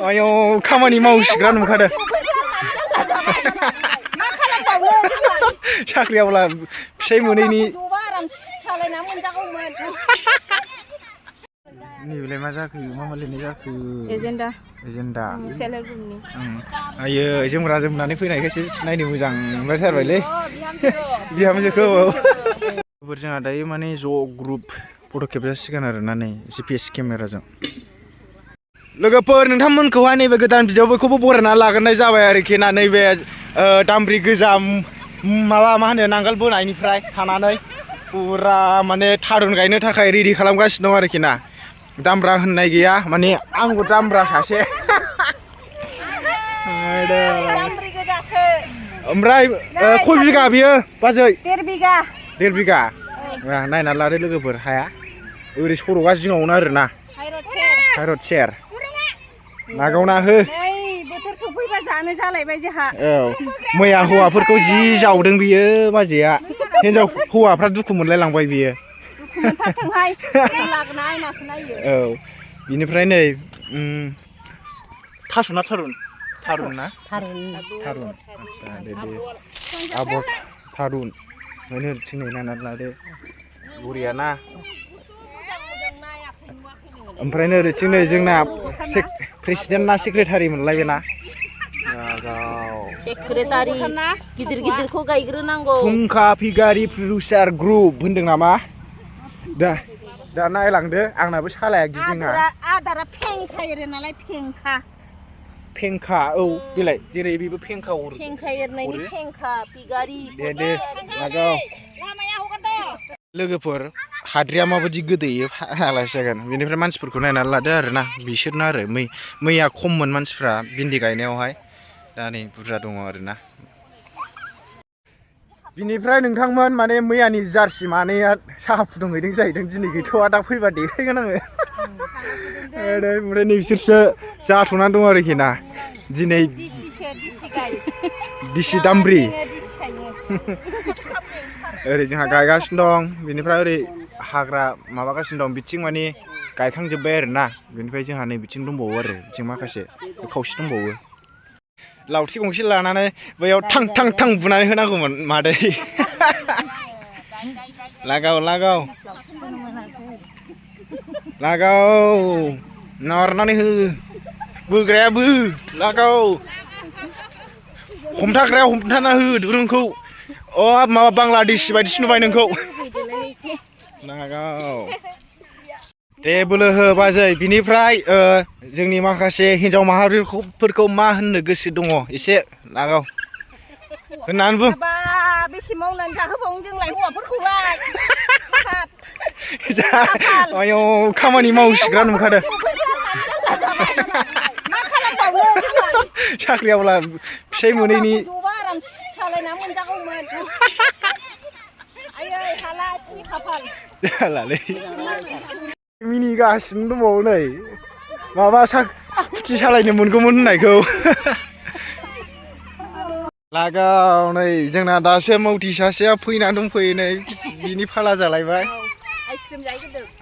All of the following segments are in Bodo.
आयौ खामानि मावसिग्रा नुखादों साख्रियावला फिसाय मोनैनि नैबेलाय मा जाखो मा लिरनाय जाखो एजेन्डा सेल्फ हेल्प ग्रुपनि आयो जोमग्रा जोमनानै फैनायखायसो नायनो मोजां मोनबायथारबायलै बिहामजोखौ जोंहा दायो माने ज' ग्रुप फट' खेबजासिगोन आरोना नै GPS केमेराजों लोगोफोर नोंथांमोनखौहाय नैबे गोदान भिडिअ बयखौबो बरायना लाग्रोनाय जाबाय आरोखि ना नैबे दामब्रि गोजा माबा मा होनो नांगोल बोनायनिफ्राय थानानै फुरा माने थारुन गायनो थाखाय रेडि खालामगासिनो दं आरोखि ना दामब्रा होननाय गैया माने आंबो दामब्रा सासे ओमफ्राय खय बिगा बियो बाजै 1.5 बिगा नायना लादो लोगोफोर हाया ओरै सर'गा जिङावनो आरोना हाइरड सेर लागावना हो बोथोर सफैबा जानो जालायबाय जोंहा औ मैया हौवाफोरखौ जि जावदों बियो बाजैया हिनजाव हौवाफ्रा दुखु मोनलाय लांबाय बियो दुखु मोनथारथोंहाय लागना आयनासो नायो औ बिनिफ्राय नै थास'ना थारुन ना थारुन आच्छा दे आबर थारुन मोनो थिंनै नायनानै लादो बुरिया ना ओमफ्राय नै ओरैथिं नै जोंना प्रेसिडेन्ट ना सेक्रेटारि मोनलाय बेना सेक्रेटारि गिदिरखौ गायग्रोनांगौ फुंखा फिगारि प्रडिउसार ग्रुप होनदों नामा दा नायलांदो आंनाबो सालाया गिदिङा आदारा फेंखा एरो नालाय फेंखा औ बेलाय जेरै बेबो फेंखा एरनायनि फेंखा फिगारि दे लागाव लोगोफोर हाद्रिया माबायदि गोदैयो आलासि जागोन बेनिफ्राय मानसिफोरखौ नायनानै लादो आरोना बिसोरनो आरो मैया खममोन मानसिफ्रा भिन्दि गायनायावहाय दा नै बुरजा दङ आरोना बिनिफ्राय नोंथांमोन माने मैयानि जार्सि मानैया साहा फुदुंहैदों जाहैदों दिनै गैथ'वा दा फैबा देखायगोन आङो ओमफ्राय नै बिसोरसो जाथ'नानै दं आरोखि ना दिनै दिसि दामब्रि ओरै जोंहा गायगासिनो दं बेनिफ्राय ओरै हाग्रा माबागासिनो दं बिथिं माने गायखांजोब्बाय आरोना बेनिफ्राय जोंहा नै बिथिं दंबावो आरो बिथिं माखासे खावसे दंबावो लावथि गंसे लानानै बैयाव थां बुनानै होनांगौमोन मादै लागाव नारनानै हो बोग्रायाबो लागाव हमथाग्राया हमथाना हो दुरुंखौ माबा बांलादेशि बायदिसो नुबाय नोंखौ लागाव दे बोलो हो बाजै बिनिफ्राय जोंनि माखासे हिन्जाव माहारिफोरखौ मा होननो गोसो दङ एसे लागाव होननानै बुं बेसे मावनानै जाहोबावो जोंलाय हौवाफोरखौलाय आयौ खामानि मावसिग्रा नुखादों साख्रियावला फिसाय मोनैनि मिनिगासिनो दंबावो नै माबा स्कुटि सालायनो मोनगौमोन होननायखौ लागाव नै जोंना दासो मौथि सासेया फैनानै दंफैयो नै बिनि फाला जालायबाय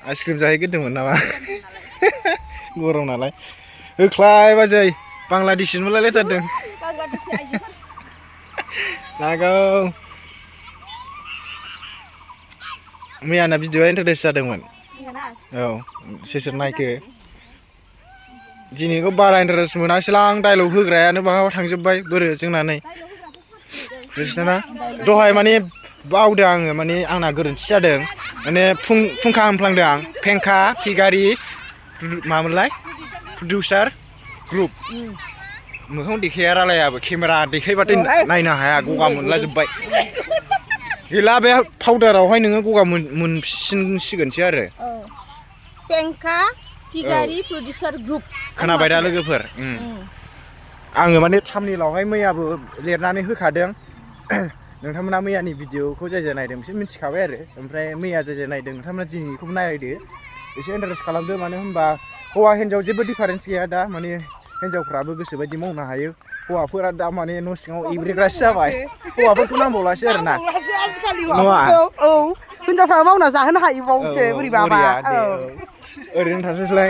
आइसक्रिम जाहैग्रोदोंमोन नामा गरम नालाय होख्लाय बाजै बांलादेशि मोनलायलायथारदों लागाव मैयाना भिडिअआ इन्टारेस्ट जादोंमोन औ सोर नायखो दिनैखौ बारा इन्टारेस्ट मोनासैलां आं डाइलग होग्रायानो बहाबा थांजोब्बाय बोरो जोंना नै बिसोरना दहाय माने बावदों आङो माने आंना गोरोन्थि जादों माने फुंखा होनफ्लांदों आं फेंखा फिगारि मामोनलाय प्रडिउसार ग्रुप मोखां देखाया रालायाबो केमेरा देखायबाथाय नायनो हाया गगा मोनलाजोब्बाय गैला बे पाउडारावहाय नोङो गगा मोनसिनसिगोनसो आरो फेंखा फिगारि प्रडिउसार ग्रुप खोनाबाय दा लोगोफोर आङो माने थाम्बनेइलावहाय मैयाबो लिरनानै होखादों नोंथांमोना मैयानि भिडिअखौ जाय नायदों बिसोर मिथिखाबाय आरो ओमफ्राय मैया जाय नायदों नोंथांमोना दिनैखौबो नायदो एसे इन्टारेस्ट खालामदो मानो होनबा हौवा हिन्जाव जेबो डिफारेन्स गैया दा माने हिन्जावफ्राबो गोसोबायदि मावनो हायो हौवाफोरा दा माने न' सिङाव एब्रेग्रासो जाबाय हौवाफोरखौ नांबावलासो आरोना हिन्जावफ्रा मावना जाहोनो हायोबावसो बोरैबाबा ओरैनो थास्लायस्लाय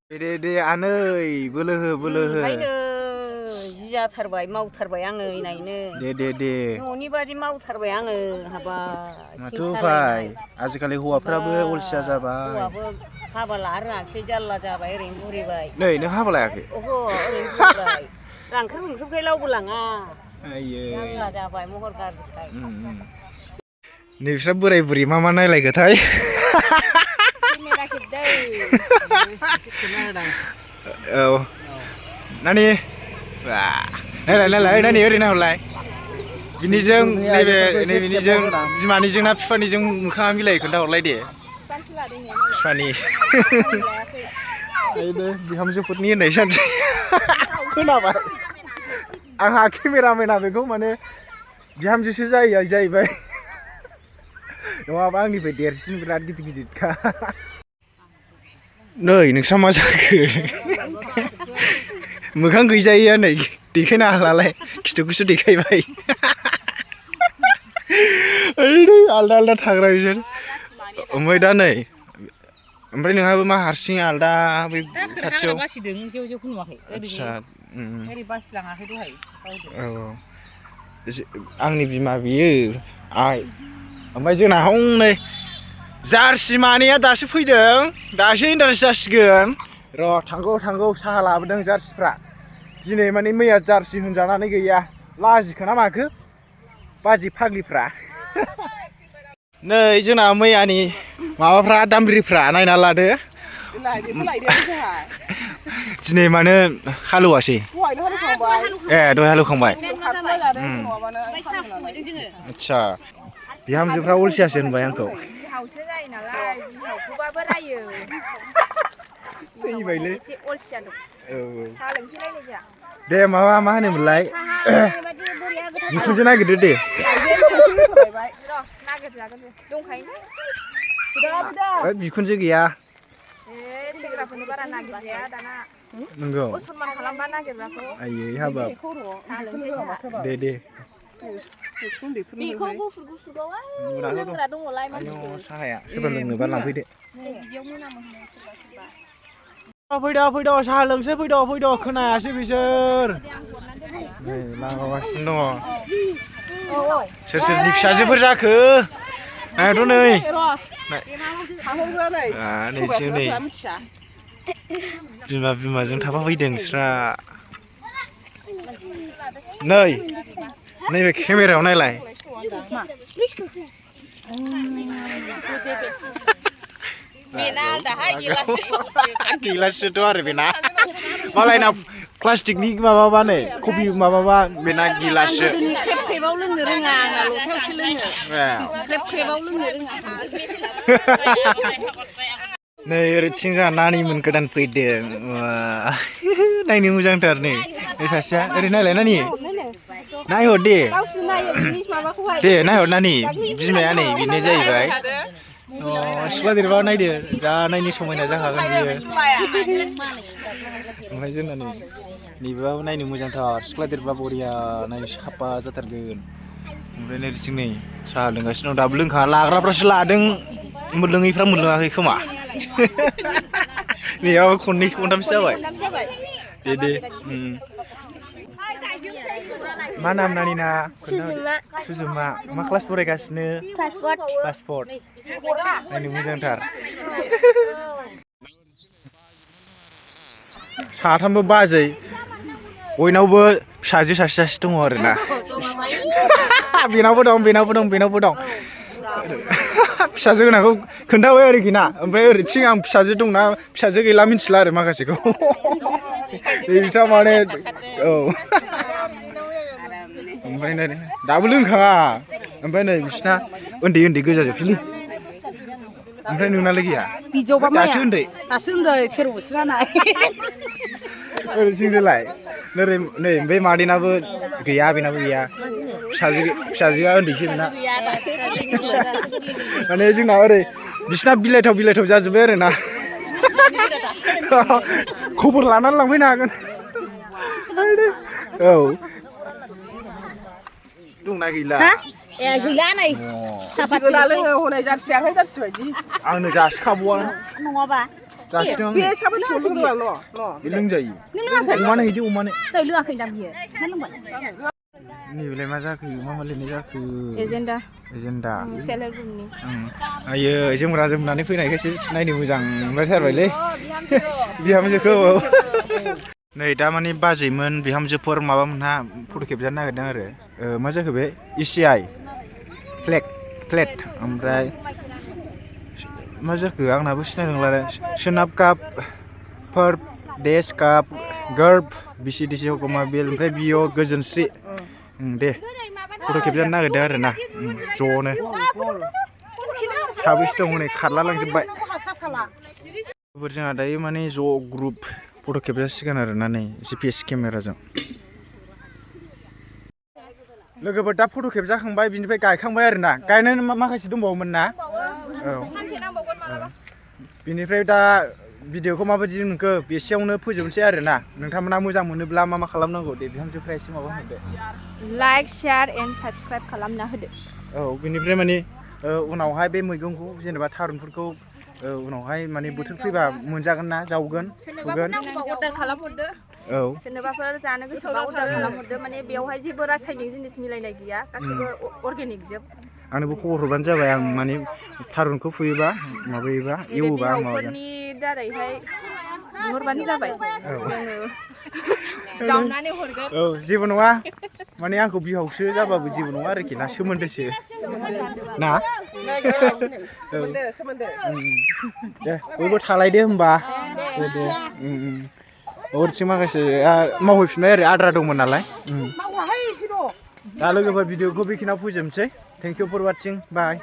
दे आनै बोलो हो ओंखायनो जि जाथारबाय मावथारबाय आङो नायनो दे न'नि बादि मावथारबाय आङो हाबा माथो उफाय आजिखालि हौवाफ्राबो अलसिया जाबाय हौवाबो हाबा लानो रोङाखिसै जारला जाबाय ओरैनो बुरिबाय नै नों हाबा लायाखै ओहो ओरैनो बुरिबाय रांख्राब रुंख्राबखाय लावबो लाङा आयै जारला जाबाय महर गाज्रिखाय नै बिस्रा बोराय बुरि मा नायलायगोथाय केमेरा खेबदै औ नानि नायलाय नानि ओरै नाहरलाय बिनिजों नैबेनिजों बिमानिजों ना बिफानिजों मोखाङा मिलायो खोन्थाहरलाय दे बिफानि बिहामजोफोरनि होननाय सानसै खोनाबाय आंहा केमेरामेना बेखौ माने बिहामजोसो जाहैबाय नङाबा आंनिफ्राय देरसिन बिराद गिदिरखा नै नोंस्रा मा जाखो मोखां गैजायैया नै देखायनो हालालाय खिथुखौसो देखायबाय आलदा थाग्रा बिसोर ओमफ्राय दा नै ओमफ्राय नोंहाबो मा हारसिं आलदा बै खाथियाव आदसा औ आंनि बिमा बियो आइ ओमफ्राय जोंना हनै जार्सि मानैया दासो फैदों दासो इन्टारेस्ट जासिगोन र' थांगौ साहा लाबोदों जार्सिफ्रा दिनै माने मैया जार्सि होनजानानै गैया लाजिखोना माखो बाजि फाग्लिफ्रा नै जोंना मैयानि माबाफ्रा दामब्रिफ्रा नायना लादो दिनै मानो हालेवासै दहाय हालेवखांबाय आदसा बिहामजोफ्रा अलसियासो होनबाय आंखौ बिहावसो जायो नालाय बिहावखौबाबो रायो थैबायलै एसे अलसिया दं साहा लोंसै रायलाय जा दे मा होनोमोनलाय बिखुनजो नागिरदो दे नागिरजागोन दंखायोना बिखुनजो गैया सेंग्राफोरनो बारा नागिरजाया दाना नंगौ सनमान खालामबा नागिरग्राखौ आयै हाबाब दे बेखौ गुफुरखौ लोंग्रा दङलाय मानसिफोर साहाया सोरबा लोंनोबा लांफैदो बिदियाव मोनामो सोरबा फैद' साहा लोंसै फैद' खोनायासै बिसोर नै लागासिनो दङ सोरनि फिसाजोफोर जाखो नायथ' नै बिमाजों थाफाफैदों बिस्रा नै नैबे केमेरायाव नायलाय गिलाससोथ' आरो बेना मालायना प्लास्टिकनि माबाबा नै कफि माबाबा बेना गिलाससो खेबाव लोंनो रोङा आंना लथायावसो लोङो खेबाव लोंनो रोङा नै ओरैथिं जोंहा नानिमोन गोदान फैदों नायनो मोजांथार नै सासेया ओरै नायलाय नानि नायहर दे नायहर नानि बिमाया नै बेनो जाहैबाय सिख्ला देरबा नायदो जा नायनो समायना जाखागोन बियो ओमफ्राय जोंना नैबेबाबो नायनो मोजांथार सिख्ला देरबा बरिया नायनो साफा जाथारगोन ओमफ्राय नैथिं नै साहा लोंगासिनो दं दाबो लोंखाङा लाग्राफ्रासो लादों मोनलोङैफ्रा मोनलोङाखै खोमा नैयाबो खननै खनथामसो जाबाय दे मा नाम नानिना सुजुमा मा क्लास फरायगासिनो क्लास 4 नायनो मोजांथार साथामबो बाजै बयनावबो फिसाजो सासे दङ आरोना बेनावबो दं फिसाजो गोनांखौ खोन्थाबाय आरोखि ना ओमफ्राय ओरैथिं आं फिसाजो दंना फिसाजो गैला मिथिला आरो माखासेखौ बिस्रा माने औ ओमफ्राय नै दाबो लोंखाङा ओमफ्राय नै बिसिना उन्दै गोजाजोबसैलै ओमफ्राय नोंनालाय गैया दासो उन्दै 13 बोसोर जानाय ओरैथिंलाय नै बे मादैनाबो गैया बेनाबो गैया फिसाजोआ उन्दैसो बेना माने जोंना ओरै बिसिना बिलाइथाव जाजोब्बाय आरो ना खबर लानानै लांफैनो हागोन औ दंना गैला गैला नै सापाति लोङो हनै जारसि आखाइ जारसि बायदि आंनो जासिखाबावानो नङाबा जासिदों बे साबो थिखौ लोंदों र' बे लोंजायो नों लोङाखै अमानो हैदो अमानो दै लोङाखै दा बियो नों लोंबाय नैबेलाय मा जाखो मा लिरनाय जाखो एजेन्डा एजेन्डा सेल्फ हेल्प ग्रुपनि आयो जोमग्रा जोमनानै फैनायखायसो नायनो मोजां मोनबायथारबायलै बिहामजोखौ नै दा माने बाजैमोन बिहामजोफोर माबा मोनहा फट' खेबजानो नागिरदों आरो मा जाखो बे ECI फ्लेट ओमफ्राय मा जाखो आंनाबो सिनायदोंलाय सोनाब काप फोर्ब देश काप गर्भ BCDC हकमा बिल ओमफ्राय बियो गोजोनस्रि दे फट' खेबजानो नागिरदों आरो ना ज'नो साबैसे दं हनै खारला लांजोब्बाय जोंहा दायो माने ज' ग्रुप फट' खेबजासिगोन आरो ना नै GPS केमेराजों लोगोफोर दा फट' खेबजाखांबाय बिनिफ्राय गायखांबाय आरो ना गायनो माखासे दंबावोमोन ना औ बिनिफ्राय दा भिडिअखौ माबायदि नुखो बेसेयावनो फोजोबनोसै आरो ना नोंथांमोना मोजां मोनोब्ला मा खालामनांगौ दे बिहामजोफ्रा एसे माबा होदो लाइक शेयार एन्ड साबस्क्राइब खालामना होदो औ बिनिफ्राय माने उनावहाय बे मैगंखौ जेनेबा थारुनफोरखौ उनावहाय माने बोथोर फैबा मोनजागोन ना जावगोन फुगोन अर्डार खालामहरदो औ सोरनोबाफोर जानो गोसोबा अर्डार खालामहरदो माने बेवहाय जेबो रासायनिक जिनिस मिलायनाय गैया गासिबो अर्गेनिक जोब आंनोबो खबर हरबानो जाबाय आं माने थारुनखौ फुयोबा माबायोबा एवोबा आं माबागोन दारैहाय बिहरबानो जाबाय जावनानै हरगोन औ जेबो नङा माने आंखौ बिहावसो जाबाबो जेबो नङा आरोखि ना सोमोन्दोसो ना सोमोन्दो दे बयबो थालायदो होमबा दे ओरैथिं माखासे मावहैफिनबाय आरो आद्रा दंमोन नालाय दा लोगोफोर भिडिअखौ बेखिनियाव फोजोबनोसै thank you for watching bye